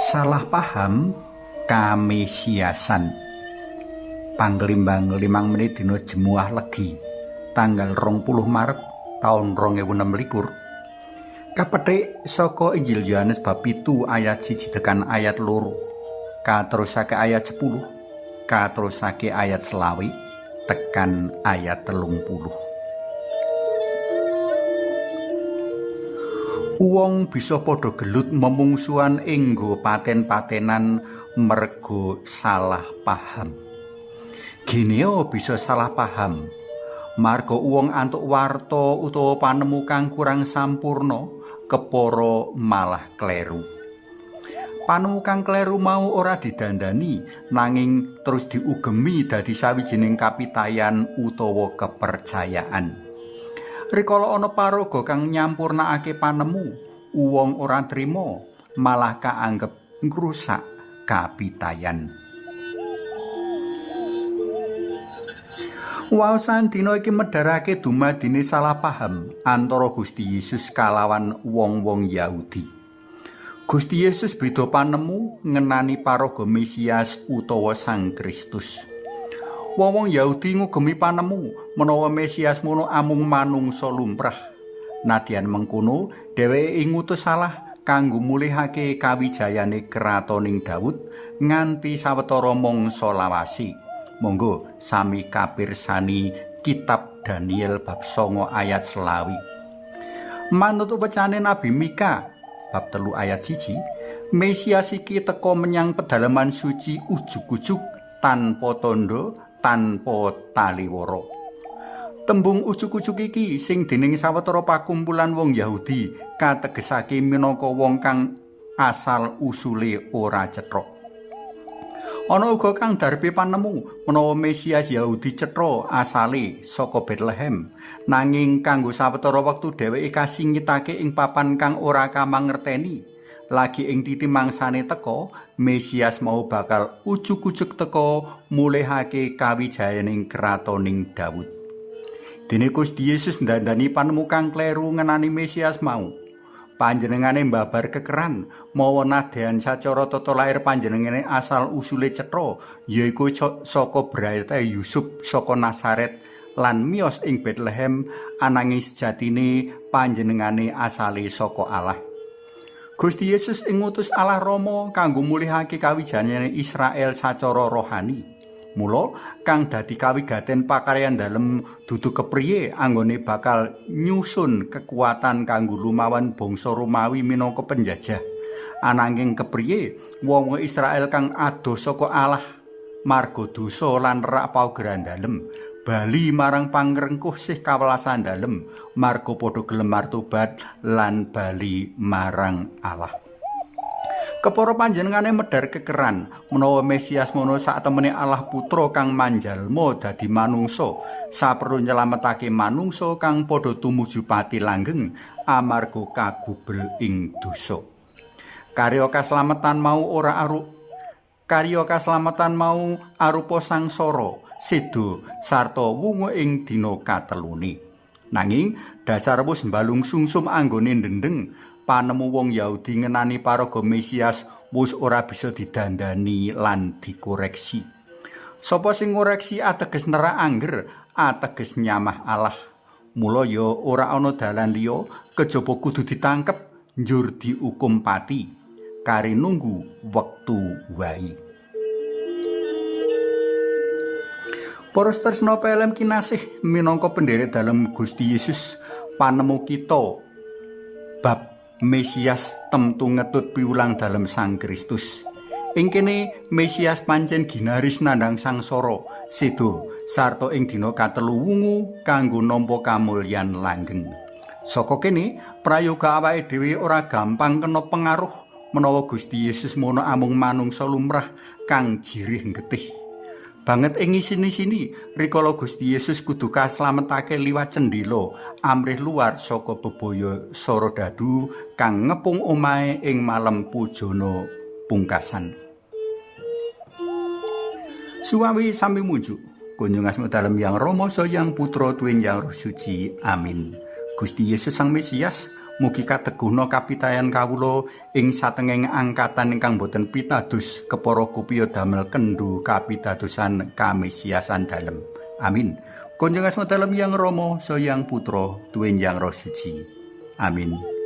Salah paham kamesiasan. Panglimbang 5 menit dina Jemuah Legi, tanggal 20 Maret taun 2026. Kapetik saka Injil Yohanes bab 7 ayat 1 tekan ayat 2. Katerusake ayat 10, katerusake ayat 20 tekan ayat 30. Wong bisa padha gelut memungsuhan enggo paten-patenan mergo salah paham. Gineo bisa salah paham. Marga wong antuk warta utawa panemu kang kurang sampurna, kepara malah kleru. Panemu kang kleru mau ora didandani, nanging terus diugemi dadi sawijining kapitayan utawa kepercayaan. Rikala ana paraga kang nyampurnakake panemu, wong ora trima, malah kaanggep ngrusak kapitayan. Waosan dina iki medharake dumadine salah paham antara Gusti Yesus kalawan wong-wong Yahudi. Gusti Yesus beda panemu ngenani paraga Mesias utawa Sang Kristus. Wong-wong Yahudi ngugemi panemu menawa Mesias mono amung manungsa lumrah. Nadyan mengkono, dheweke ngutus salah kanggo mulihake kawijayane kratoning Daud nganti sawetara mangsa lawase. Monggo sami kapirsani kitab Daniel bab 9 ayat 20. Manut wecane Nabi Mika bab 3 ayat 1, Mesias iki teka menyang pedalaman suci ujug-ujug tanpa tandha, tanpa taliwara. Tembung ujug-ujug iki sing dening sawetara pakumpulan wong Yahudi kategesake minangka wong kang asal usule ora cetha. Ana uga kang darbe panemu menawa Mesias Yahudi cetha asale saka Bethlehem, nanging kanggo sawetara wektu dheweke kasingitake ing papan kang ora kamangerteni. Lagi ing titi mangsane teka, Mesias mau bakal ujug-ujug teka mulihake kawijayaning kratoning Daud. Dene Gusti Yesus ndandani panemu kang kleru ngenani Mesias mau. Panjenengane mbabar kekeran mawa nadyan sacara tata lair panjenengane asal usule cetha, yaiku saka brayate Yusuf saka Nazaret lan miyos ing Bethlehem, ananging sejatine panjenengane asale saka Allah. Gusti Yesus ing ngutus Allah Rama kanggo mulihake kawijayane Israel sacara rohani. Mula kang dadi kawigaten pakaryan dalem dudu kepriye anggone bakal nyusun kekuatan kanggo lumawan bangsa Romawi minangka penjajah. Ananging kepriye wong Israel kang adoh saka Allah marga dosa lan rak paugeran dalem bali marang pangrengkuh sih kawelasan dalem marga padha gelem martobat lan bali marang Allah. Kepara panjenengane medhar kekeran menawa Mesias mono saktemene Allah Putra kang manjalma dadi manungsa saperlu nyelametake manungsa kang padha tumuju pati langgeng amarga kagubel ing dosa. Karya kaslametan mau ora Karya kaslametan mau arupa sangsara, sedo sarta wungu ing dina katelune. Nanging dasar wis mbalung sungsum anggone ndendeng panemu wong Yahudi ngenani paraga Mesias wis ora bisa didandani lan dikoreksi. Sapa sing ngoreksi ateges nerak angger, ateges nyamah Allah. Mula ya ora ana dalan liya kejaba kudu ditangkep njur diukum pati. Kari nunggu wektu wae. Para tresna PLM kinasih minangka penderek dalem Gusti Yesus, panemu kita bab Mesias temtu ngetut piwulang dalem Sang Kristus. Ing kene Mesias pancen ginaris nandhang sangsara, sedo sarta ing dina katelu wungu kanggo nampa kamulyan langgeng. Saka kene prayoga awake dhewe ora gampang kena pengaruh menawa Gusti Yesus mono amung manungsa lumrah kang jirih getih. Banget ing isini-sini rikala Gusti Yesus kudu kaslametake liwat cendhela amrih luar saka bebaya Saradadu kang ngepung omahe ing malem pujana pungkasan. Suwawi sami munjuk kunjung asma dalem Yang Rama Sang Yang Putra tuwin Yang Roh Suci. Amin. Gusti Yesus Sang Mesias Mugi kateguhna kapitayan kawula ing satengahing angkatan ingkang boten pitados kepara kupiya damel kendhu kapitadosan kamesiasan dalem. Amin. Kunjung asma dalem Yang Rama, Sang Putra, tuwin Yang Roh Suci. Amin.